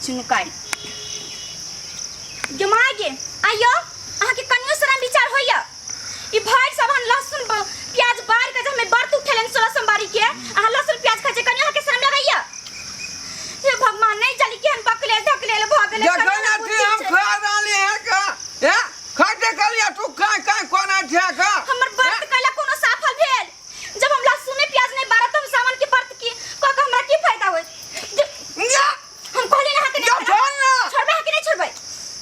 छी नुकाइ गे माय गे आइयो अहाँके कनियो शरम विचार होइया ई भरि सावन लहसुन प्याज बारि के जे हमे व्रत उठेलन 16 सोमवारी के अहाँ लहसुन प्याज खाइ छै कनियो अहाँके शरम लगैया हे भगवान नहीं जानी केहन बकलेल ढकलेल भऽ गेलै जखन कनियो अथी बुद्धि हम छै। खा रहली है का हैं खाते कहलिए तू काय काय कोना छै का हमर व्रत कैला कोनो सफल भेल जब हम लहसुन प्याज नहीं बारत हम सावन के व्रत की कह के हमरा की फायदा होय जा हम कहली ना अहाँके जा नहीं छोड़ ना छोड़बै अहाँके नहीं छोड़बै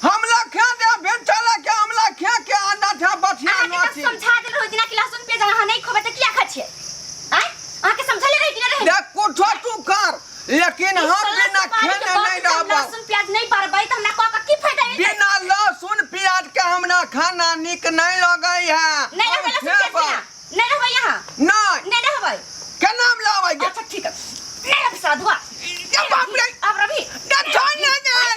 हमला खा दे भेंटला के हमला खा के अंडा था बथिया अहाँके नाची तऽ समझा देल रहो जेना कि लहसुन प्याज अहाँ नहीं खोबै तऽ किया खाइ छियै आँय अहाँके समझले रही कि नहीं रही देख कुछो तू कर लेकिन ई हम सोलह बिना सोमवारी के खेने व्रत नहीं से हम रहब लहसुन प्याज नहीं बारबै तऽ हमरा कह के की फायदा हेतै बिना लहसुन प्याज के हमरा खाना नीक नहीं लगै है नहीं हम रहबै लहसुन प्याज खेबै। बिना नहीं रहबै यहाँ नहीं नहीं रहबै केना हम लाबै गे अच्छा ठीक है नहीं रहबै साधुआ ये बाप रे अब रवि ना छोड़ ना जाए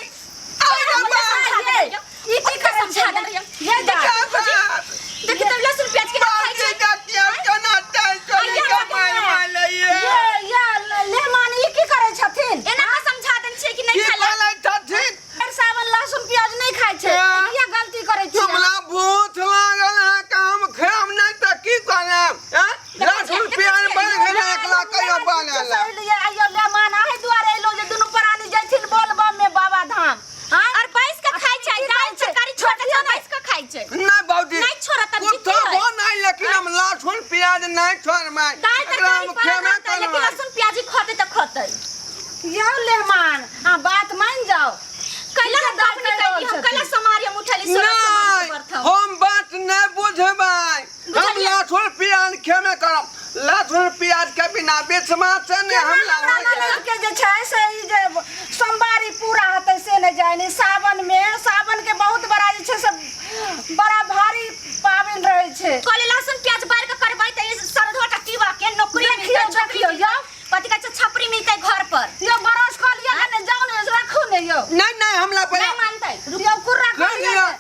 अरे बाप ई की कर समझा दे ये देख देखी तब लहसुन प्याज के खाइ छै ये ये मेहमान ई की करै छथिन एना का समझा देन छै कि नहीं खाइ हर सावन लहसुन प्याज नहीं खाइ छै किया गलती करै छियै हमरा भूख लागल है काम खाम नहीं तऽ की करब हैं? लहसुन प्याज बढ़ गेलै एकला कहियो बनल आइयो मेहमान अहि दुआरे एलो जे दुनू प्राणी जैथिन बोलबम में बाबा धाम आँय? और बैस के खाइ छै की दाल खाइ छै? तरकारी छोड़ के बैस के खाइ छै नहीं बाबूजी नहीं छोड़त तब कुछो जीती है। हो नहीं लेकिन हम लहसुन प्याज नहीं छोड़बै दाल एकरा तरकारी हम पर खेबे रहतै लेकिन करबै लहसुन प्याज ही खतै तऽ खतै यौ मेहमान अहाँ बात मान जाओ कैला हम दाल बात नहीं कहि रहल कैली हम कैला छथिन। समारी हम उठली सोलह सोमवारी के नहीं व्रत हम हम बात नहीं बुझबै हम बुझलियै? लहसुन प्याज खेबे करब लहसुन प्याज के बिना विश्वास नहि हमरा हमरा हो जाए ननद के जे छै से ई जे सोमवारी पूरा हेतै से नहि जानी सावन में सावन के बहुत बड़ा जे छै से बड़ा भारी पाबनि रहै छै कहले लहसुन प्याज बारि के करबै तऽ ई सरधो टीवा के नौकरी देखियौ, मिलतै छपरी देखियौ, मिलतै यौ। कथी कहै छै छपरी मिलतै घर पर यौ बरस कऽ लिअ कने जाउ ने राखू ने यौ नहीं नहीं हमला नहि पहिले मानतै रुक यौ कुर्रा खा कऽ लिअ लिअ ने।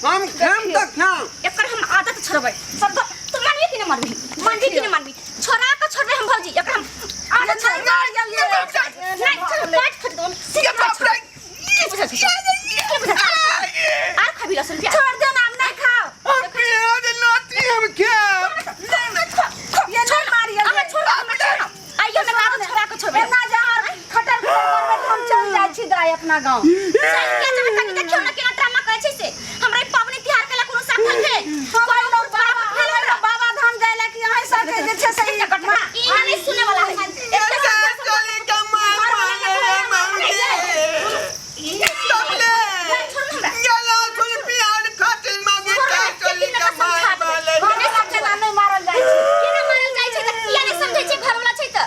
हम खाम तऽ खाम एकर हम आदत छोड़बै सरधो तू मानबी कि नहि मानबी मानबी कि नहि मानबी छोड़ा के छोड़बै हम भौजी एकर हम आदत छोड़बै नहीं छोड़ काट फट दो ये बाप रे की बुझै छी की बुझै छी आर खाबी लहसुन प्याज छोड़ दो ना हम नहीं खाओ हम प्याज नोटी हम खाम ये नहीं मारिए अहाँ छोड़ हमरा छोड़ आइयो ना आदत छोड़ा के छोड़बै एना जे अहाँ खटर खटर करबै तऽ हम चल जाइ छी दाइ अपना गाँव चलि के जेबै कनी देखियौ ने केना ड्रामा करै छै से हमरा ई पाबनि तिहार केला कोनो सफल भेल हम कोनो अयलहुँ खराब बाबा भेल हमरा बाबा धाम जाइ लए कि अहीं सबके जे छै से ई ई नहि सुनै वाला है ऐसे चली के मार मारे मांगे तबले छोड़ हमरा ये लहसुन प्याज खातिर मांगे चली के मार मारे हमरा केना नहि मारल जाइ छै केना मारल जाइ छै तऽ किया नहि समझै छै घरवाला छै तऽ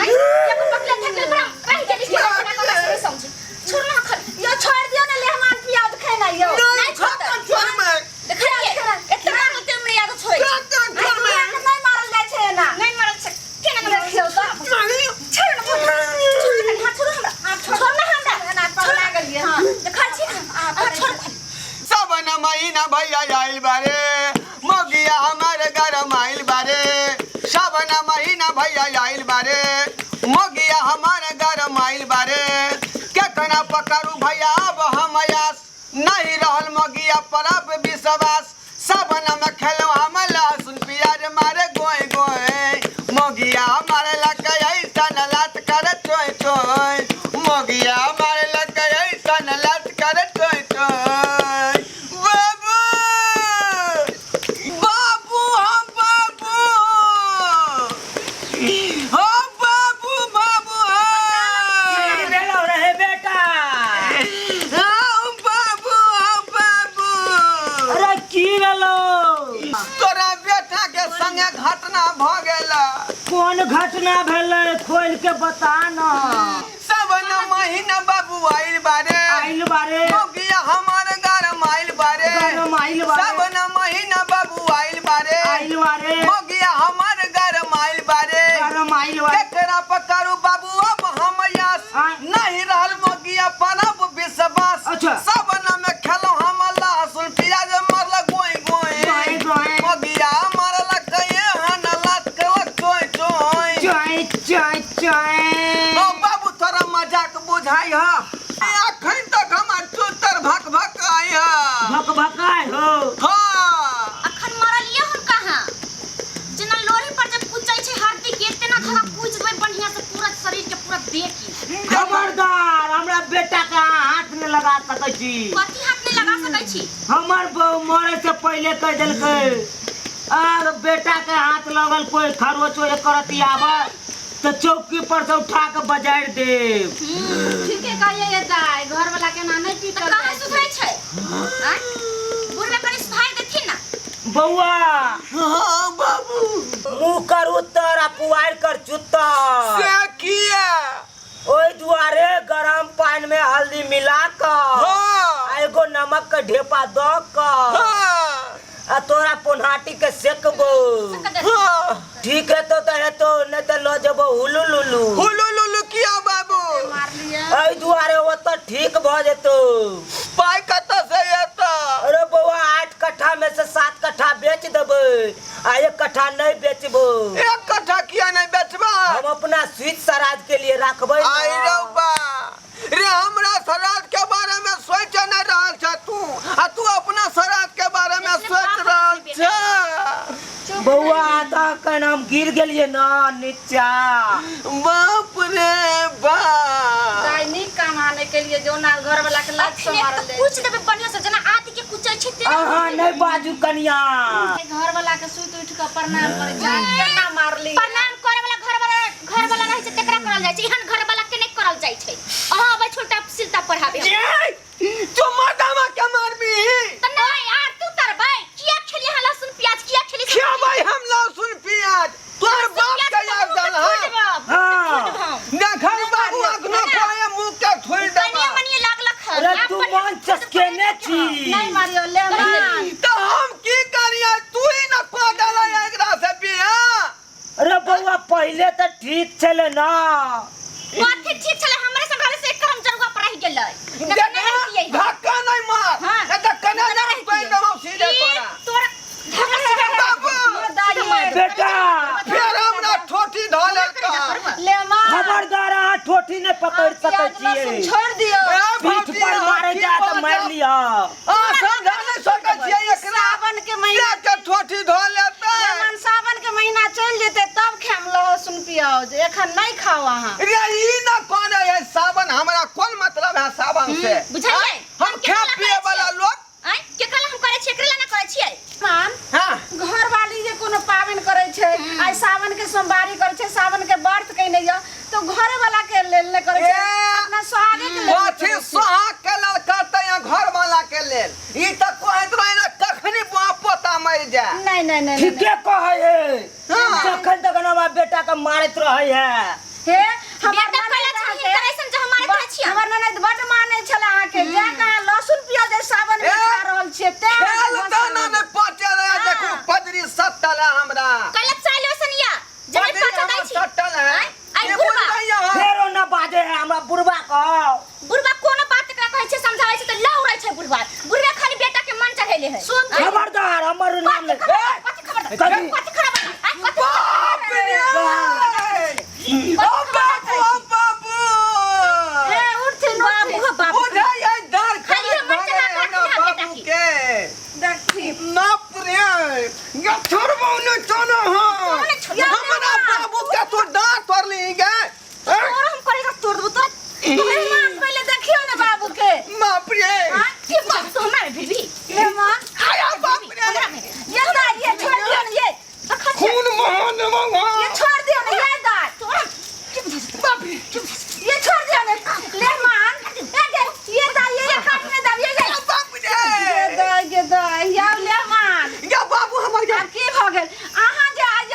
आँय एको पकले थकले बड़ा रहि गेली केना केना कऽ से नहि समझै छोड़ ना खाली यौ छोड़ि दियौ ने लेहमान प्याज खेनाइ यौ नहि छोड़तै छोड़बै देखलियै एतना मारल तऽ हमरा याद छोड़ै छै छोड़बै दुनिया के नहि मारल जाइ छै एना नहि मारल छै केना नहि मारल देखियौ तऽ छोड़ ना छोड़ ना हाथ छोड़ हमरा छोड़ ना हमरा एना पगला गेलियै हँ देखै छी ना अहाँ छोड़ खाली सावन महीना भैया आइल बारे मगिया हमारे गरम आइल बारे सावन महीना भैया आइल बारे मगिया हमारे गरम आइल बारे केतना पकड़ू भैया अब हम आस नहीं रहल मगिया पर अब विश्वास सावन में खेलो हम लहसुन प्याज मारे गोय गोय मगिया हमारे लगे ऐसा न लात करे चोय चोय मगिया हमारे लगे ऐसा न लात करे चोय चोय बाबू बाबू हम बाबू हम बाबू बाबू हम भेलो रहे बेटा हम बाबू हम बाबू अरे की भेलो तोरा बेटा के संगे घटना भ गेल कोन घटना भेलै खोल के बता न सावन महीना बाबू आइल बारे आइल बारे मौगिया हमार गरम आइल बारे गरम आइल बारे। सावन महीना बाबू आइल बारे आइल बारे मौगिया हमार गरम आइल बारे गरम आइल बारे केकरा पकड़ू बाबू अब हम यास हाँ। नहीं रहल मौगिया पर अब विश्वास अच्छा। सावन में खेलो हम लहसुन प्याज मरल गोई गोई गोई गोई। मौगिया मरल कये हन लात कलक चोय चोय चोय चोय चोय ओ बाबू थोड़ा मजाक बुझाई ह हो। हाँ। अखन मरलिए हम कहाँ? जेना लोरी पर जब कुचै छै हरदी के तेना धगा कुच देबै बढ़िया से पूरा शरीर के पूरा देह के। खबरदार, हमरा बेटा के अहाँ हाथ नहि लगा सकै छी। कथी हाथ नहीं लगा सकै छी? हमर बहू मरे से पहिले कह देलकै, आर बेटा के हाथ लगल कोई खरोचो एक रति आवे तो चौकी पर से उठा के बजारि देब। ठीके कहिए ये दाई, घर वाला के ना नहीं तऽ पीटल कहाँ जाइ छै। सुधरै छै? आँय? बुढ़बा कनि सुधारि देथिन ना। बौआ। हाँ बाबू। मुँह कर उत्तर आ पुआरि कर चुत्तर। से किया? ओहि दुआरे गरम पानि में हल्दी मिला कऽ हाँ। आ एगो नमक के ढेपा दऽ कऽ हाँ। आ तोरा पोन्हाटी के सेकबो। हाँ। ठीक हेतो तऽ हेतो, नहीं तऽ लऽ जेबो हुलू लुलू। हुलू लुलू किया बाबू? एहि दुआरे ओतऽ ठीक भऽ जेतो। पाइ कतऽ से एतऽ? अरे बौआ, 8 कट्ठा में से 7 कट्ठा बेच देबै आ 1 कट्ठा नहीं बेचबो। 1 कट्ठा किया नहीं बेचबा? हम अपना स्वीट सराज के लिए राखबै ना। आई रौ बा रे, हमरा सराज के बारे में सोच नहीं रहल छ तू, आ तू अपना सराज के बारे में सोच रहल छ। बौआ, तऽ कन हम गिर गेलियै ना नीचा। बाप रे बाप। दाई नीक काम अहाँ नहीं केलिए, जो ना घर वाला के लात से अखने मारल तऽ जाइ। कुच देबै बढ़िया से, जेना आदि के कुचै छै तेना। अहाँ नहीं बाजू कनिया। घर वाला के सुति उठ के प्रणाम करै छै, केना मारली? प्रणाम करे वाला घर वाला रहै छै तेकरा करल जाइ छै, एहन घर वाला के नहि करल जाइ छै। अहाँ अबै छोटा सिलता पढ़ाबे हम। जे तू मर्दामा के मारबी? तऽ नहि, आर तू तरबै किया खेली अहाँ लहसुन प्याज? किया खेली? खेबै हम लहसुन प्याज? तोहर बाप के याद दल। हाँ। हाँ। देखन बाबू, अखनो कोए मुंह के थोड़ देबा। कनिया मनिया लागलक हन। अरे तू मन चसकेने छी। नहीं मारियो ले मान। तो हम की करिए? तू ही न कह देला एकरा से बियाह। अरे बौआ, पहिले तऽ ठीक छलै ना। कथी ठीक छलै? हमरे संग रहले से एक करम जरुआ पर रहि गेलै। नहि तऽ नहि रहितियै हम। धक्का नहीं मार। हाँ। नहीं तो कने नहि ना रहितियै। पैर देबौ सीधे ई तोरा। तोरा धक्का सीधे। बाबू। बेटा। फिर हमरा ठोठी धऽ लेलका। ले मान। खबरदार, अहाँ ठोठी नहि पकड़ि सकै प्याज लहसुन छियै। छोड़ दियो। ए पीठ भौजी, पर मारे की जा तऽ बात? मारि लिअ। आ समझा नहीं सकै छियै एकरा। सावन के महीना के ठोठी धऽ लेतै। ले मान, सावन के महीना चलि जेतै तब खायम लहसुन प्याज, एखन नहीं खाओ अहाँ। रे ई न कहने है सावन, हमरा कोन मतलब है सावन से? बुझलियै? हम केकरा खे ला पिए करै वाला छियै? लोग। आँय, केकरा ला हम करै छियै? एकरे ला ना करै छियै? मान। हाँ। घर वाली जे कोनो पाबनि करै छै, आइ सावन के सोमवारी करै छै, सावन के व्रत कयने यऽ, तऽ घरे वाला के लेल नहि करै छै, ए, अपना सोहागे के लेल नहि कथी करै छै। सोहाग के लेल करतै या घर वाला के लेल? ई तऽ कहैत रहे ने कखनी बुआ पोता मरि जाए। नहीं नहीं नहीं नहीं। ठीके कहै है। हाँ। जखन तखन हमरा बेटा के मारैत रहै है। हे हमर बेटा ननैद कहले छलखिन अहाँके- करै सन जे हम मारैत रहै छियै। हमर ननैद बड्ड मानै छलै अहाँके, जा कहाँ लहसुन प्याज एहि सावन में ए, खा रहल छियै तें खेल अहाँके दाना घोंसला नहि पचे रहे। हाँ। देखू पजरी सटल है हमरा। कहले चालि ओसन या जे पजरी पचा हमर दै छी। सटल है। आँय, आइ ई बुढ़बा। बुझबै अहाँ? फेरो न बाजे है हमरा बुढ़बा कह। बुढ़बा कोनो बात एकरा कहै छै, समझाबै छै तऽ लौड़ै छै बुढ़बा। बुढ़बा खाली बेटा के मन चढ़ेले है। सुन। खबरदार, हमर नाम कथी नहि। खबर? कथी खबर? कथी? कथी खबर? आँय, कथी बाप रे! ओ बाबू, ओ बाबू! हे उठथिन बाबू उठथिन। हो बाबू। बुझै डर। खाली हमर चढ़ा के हमरा रखने है बेटा बाबू के। के। देखथिन। बाप रे, गे छोड़बौ ने चलो। हाँ। तोरा ने छोड़बौ। हमरा बाबू के तू डांट तोड़ली गे। तोरा हम करेगा तोड़ देबो तोरा। ले मान, पहिले देखियौ ने बाबू के। बाप रे। आँय, के बाबू तो हमरा में भिड़बी? ले मान। आया बाप रे। हमरा में। ये दाई, ये छोड़ दियौ ने, ये देखा छियै। खून महान ये छोड़ दियौ ने, ये दाई। तोरा के बुझै छै? बाप रे। ये छोड़ दियौ ने। ले मान। ए गे, ये दाई, ये काटने दाई, ये ये। बाप रे। ये दाई, ये दाई, या ले मान। गे बाबू हमर गे। आब की भऽ गेल अहाँ जे आज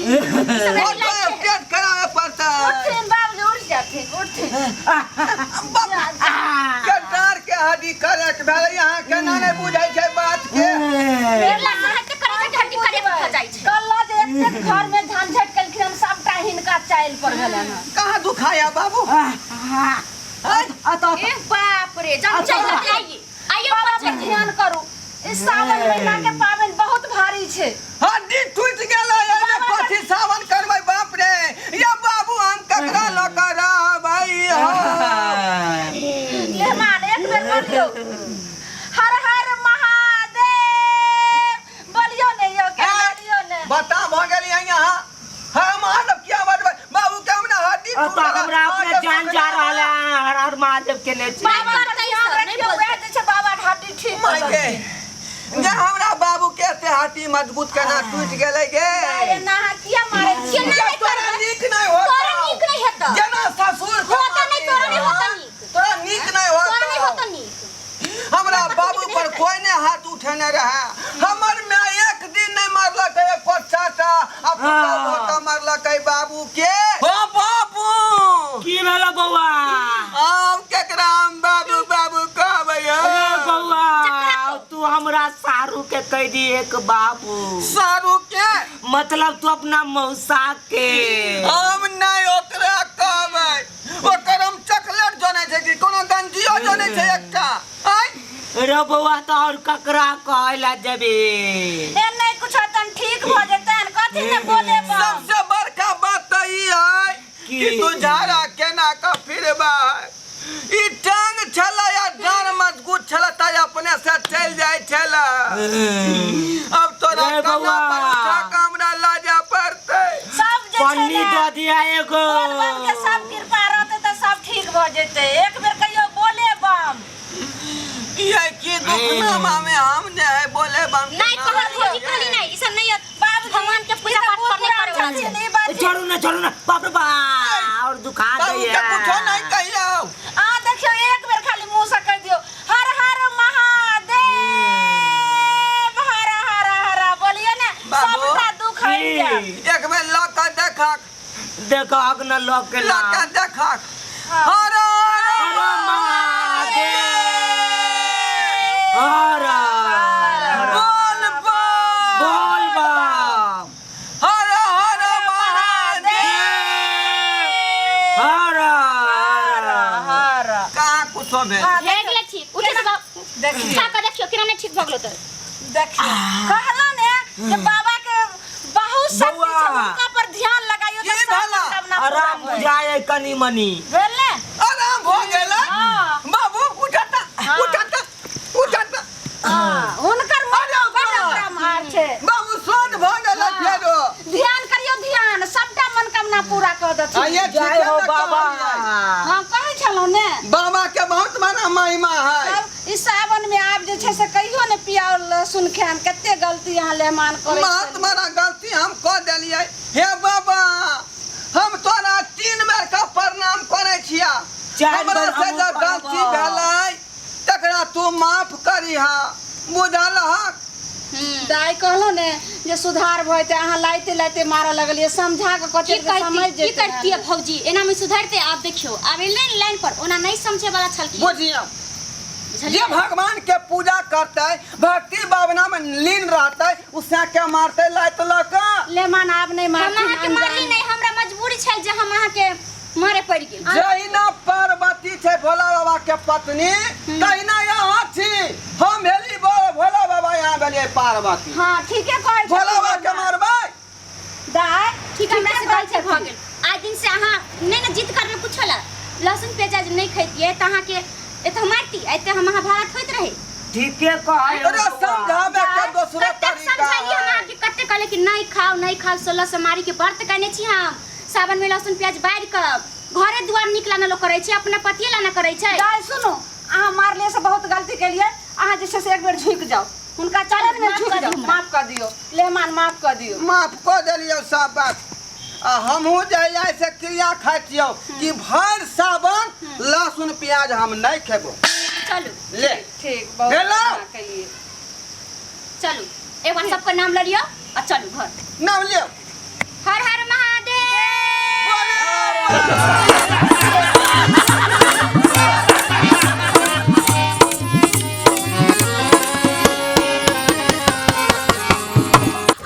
ई सब फोटो लाइट छै। स्टेट कराबे पड़तै। उठथिन बाबूजी, उठ जाथिन, उठथिन। कटार के हड्डी करेक्ट भेलै, अहाँ केना नहि बुझै छै बात के? मेला से हट करे छै, हड्डी करे भऽ जाइ छै। कहलहुँ जे एतेक घर में झंझट केलखिन हन, सबटा हिनका चाइल पर भेलनि हन। कहाँ दुखाया बाबू? ए बाप रे, जब चल आइए आइए बाबा ऊपर पर चल। ध्यान करू, ई सावन महीना के पाबनि बहुत भारी छै। हड्डी टूटि गेलै, एहिमे कथी सावन करबै? बाप रे, या बाबू, हम ककरा लऽ कऽ रहबै हो? मेहमान, एक बेर बोलियौ हर हर महादेव, बोलियौ ने यौ के, बोलियौ ने। बता भऽ गेलियै यहाँ, हम अहाँ किया बजबै बाबू के? हमरा हड्डी अब तो टूटल। हमरा अपने जान जा रहल है, हर हर महादेव के ने छी। बाबा पर करतै ध्यान सब, नहि रखियौ, बोलतै। वएह जे छै बाबा के हड्डी ठीक हो माय गे, जे हमरा बाबू के एते हड्डी मजबूत केना टूटि गेलै गे? एना अहाँ किया मारै छियै? केना जे नहि तोरा करबै? नीक नहि होतौ। तोरा नीक नहि हेतौ। जेना ससुर के होता नहि, तोरा नहि होता नीक। तोरा नीक नहि होतौ। तोरा नहि होता नीक। हमरा तोरा बाबू नीक नहि पर हेतै। कोई ने हाथ उठेने रहे। हमर माय एक दिन नहि मारलकै एको चाटा, आ पुतहु होता मारलकै बाबू के। हो बाबू! की भेलो बौआ? आब केकरा हम बाबू बाबू कहबै ए हो? बौआ, तू हमरा सारू के कह दी एक बाबू। सारू के? मतलब तू अपना मौसा के। हम नहि ओकरा कहबै। ओकर हम चॉकलेट जनै छै कि कोनो गंजियो जनै छै एकटा आँय? रे बौआ, तो और ककरा कहै ला जेबी? ए नहि कुछ होतन, ठीक भऽ जेतन, कथी ने बोले बम। सबसे बड़का बात तऽ ई है की? कि तू झाड़ा केना कऽ फिरबा? ई टांग छलै आ डाँड़ मजबूत छलै तऽ अपने से चलि जाइ छलै। अब तोरा रे कन्हा बौआ। पर उठा कऽ हमरा लऽ जाय पड़तै। सब जे छै पन्नी ने, दऽ दिया एगो। बोल बम के सब कृपा रहतै तऽ सब ठीक भऽ जेतै। एक बेर कहियो बोले बम। ये की दुखनामा में हम ने है बोले बम के नहीं नाम। कहल भौजी, कहली नहीं, ई सब नहीं होत। बाबूजी, भगवान के पूजा ई तऽ पाठ बूढ़ पर नहीं करे पुरान वाला छथिन, छै। ई बात ए, छोड़ू ना, छोड़ू ना, बाप रे बाप, और दुखा बाबू के दैया। कुछो नहीं कहियो। आ देखियौ, एक बेर खाली मुँह से कहि दियौ हर हर महादेव, हर हर हर बोलिए ने। बाबू। सबटा दुख हटि जायत। की? एक बेर लऽ कऽ देखक। देखो अग्न लऽ के लऽ कऽ देखक। हर हर हर महादेव, हर हर। बोल बम। बोल बम। हर हर महादेव। हर हर। हर। कहाँ कुछो भेल? हाँ, भए गेलै ठीक, उठे से बाप। देखियौ। खा कऽ देखियौ केना नहि ठीक भऽ गेलो तऽ। देखियौ, कहलहुँ ने जे बाबा के बहुत शक्ति छै। बौआ। हुनका पर ध्यान लगाइयो की तऽ सब भेला? मनोकामना पूरा आराम होय। बुझाए कनी मनी। भेल ने? आराम भऽ गेल? हाँ। बाबू, उठता, उठता, उठता। हाँ, हुनकर मन अरे बड़ बाबा। ब्रह्मांड छै। बाबू सोन भऽ गेल फेरो। ध्यान करियौ, ध्यान, सबटा मनोकामना पूरा कऽ देथिन। आइए। जय हो बाबा। हम कहै छलहुँ ने। बाबा के बहुत बड़ा महिमा है। तब ई सावन में आब जे छै से कहियो ने पियाज लहसुन खायम। कते गलती अहाँ लेहमान करै बहुत छलियै। बड़ा गलती हम कऽ देलियै। हे बाबा, हम तोरा 3 बेर के प्रणाम करै छिया। चारि हमरा बेर से हमहूँ जे गलती करबऽ। भेलै तकरा तू माफ करिहा, बुझल हक? दाइ, कहलहुँ ने जे सुधार भऽ जेतै, अहाँ लाइते लाइते मारऽ लगलियै। समझा कऽ की कते समझ कहती, की जेतै। करतियै भौजी, एना में सुधरते? आब देखियौ, आब एलै ने लाइन पर, ओना नहीं समझे वाला छलखिन। बुझियौ जे बुझलियै? भगवान के पूजा करतै, भक्ति भावना में लीन रहतै, उसे के मारतै लात लऽ कऽ? लेहमान, आब नहि हम मारथिन। अहाँके मारली अनजान। नहीं, हमरा मजबूरी छल जे हम अहाँके मारे पड़ि गेल। जहिना पार्वती छै भोला बाबा के पत्नी, तहिना यहाँ छी। हम भेली भोला बाबा, यहाँ भेलियै पार्वती। हाँ, ठीके कहै छथिन। भोला बाबा के मारबै? दाइ, ठीक, हमरा से ठीके कहै गलती भऽ छथिन। गेल। आइ दिन से अहाँ नहि ने जिद करबै कुछो ला। लहसुन प्याज नहि खैतियै तऽ अहाँके एतऽ मारती, एते हम अहाँ भारत होइत रहै। ठीके कहै। तोरा समझाबे के दोसरो कतेक तरीका समझालियै हम है। अहाँके, कतेक कहलियै कि नहि खाउ, नहि खाउ, 16 सोमवारी के व्रत केने छी हम। सावन में लहसुन प्याज बारि कऽ घरे दुआर नीक लाना लोक करै छै, अपना पतिये लाना करै छै। दाइ, सुनू, अहाँ मारले से बहुत गलती केलियै। अहाँ जे छै से एक बेर झुकि जाउ हुनका चरण में, माफ झुकि कऽ जाउ। दियौ हमरा। माफ कऽ दियौ लेहमान, माफ कऽ दियौ। माफ कऽ देलियौ सब बात, आ हमहूँ जहिया से क्रिया खाइ छियौ कि भरि सावन लहसुन प्याज हम नहि खेबो। चलू। ले। ठीक, बहुत भेलौ? बढ़िआँ केलियै। चलू, एक बार सबके नाम लऽ लियौ आ चलू घर। नाम लियौ। हर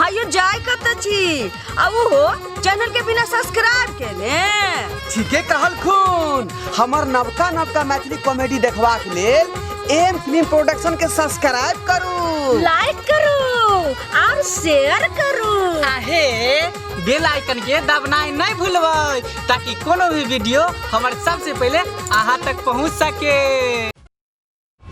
हायो जाय कत छी आ उहो चैनल के बिना सब्सक्राइब केने। ठीके कहल खून, हमर नवका नवका मैथिली कॉमेडी देखबाक लेल एम फिल्म प्रोडक्शन के सब्सक्राइब करू, लाइक करू और शेयर करू। आहे बेल आइकन के दबनाइ नहीं भूलबै ताकि कोनो भी वीडियो हमर सबसे पहले अहाँ तक पहुँच सके।